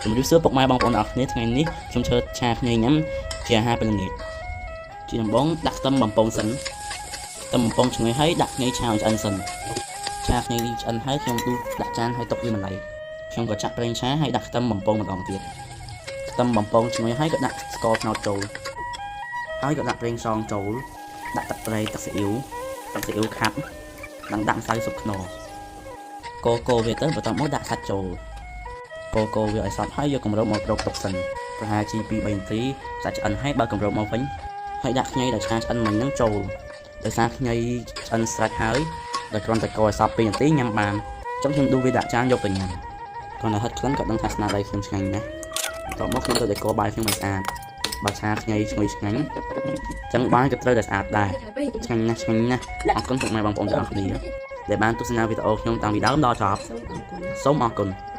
ជំរាបសួរពុកម៉ែបងប្អូនទាំងអស់គ្នាថ្ងៃនេះខ្ញុំធ្វើឆាខ្ញីញ៉ាំជាអាហារពេលល្ងាចជាដំបូងដាក់ខ្ទឹមបំពងសិនខ្ទឹមបំពងឈ្ងុយហើយដាក់ខ្ញីឆាឲ្យឆ្អិនសិនឆាខ្ញីឆ្អិនហើយខ្ញុំដួសដាក់ចានហើយទុកវាម្ល៉េះខ្ញុំក៏ចាក់ប្រេងឆាហើយដាក់ខ្ទឹមបំពងម្ដងទៀតខ្ទឹមបំពងឈ្ងុយហើយក៏ដាក់ស្ករត្នោតចូលហើយក៏ដាក់ប្រេងខ្យងចូលដាក់ទឹកត្រីទឹកស៊ីអ៊ីវទឹកស៊ីអ៊ីវខាប់និងដាក់ម្សៅស៊ុបខ្នុរកូកូវាទៅបន្ទាប់មកដាក់សាច់ចូលកូកូវាឲ្យសព្វហើយយកកម្របមកគ្របទុកសិនប្រហែលជា2 3នាទីសាច់ឆ្អិនហើយបើកម្របមកវិញហើយដាក់ខ្ញីដែលឆាឆ្អិនមិញហ្នឹងចូលដោយសារខ្ញីឆ្អិនស្រេចហើយដោយគ្រាន់តែកូរឲ្យសព្វ2នាទីញ៉ាំបានអញ្ចឹងខ្ញុំដួសវាដាក់ចានយកទៅញ៉ាំគ្រាន់តែហិតក្លិនក៏ដឹងថាស្នាដៃខ្ញុំឆ្ងាញ់ណាស់បន្ទាប់មកខ្ញុំទៅតែកោបាយខ្ញុំឲ្យស្អាតបើឆាខ្ញីឈ្ងុយឆ្ងាញ់អញ្ចឹងបាយក៏ត្រូវតែស្អាតដែរឆ្ងាញ់ណាស់ឆ្ងាញ់ណាស់អរគុណពុកម៉ែបងប្អូនទាំងអស់គ្នាដែលបានទស្សនាវីដេអូខ្ញុំតាំងពីដើមដល់ចប់សូមអរគុណ។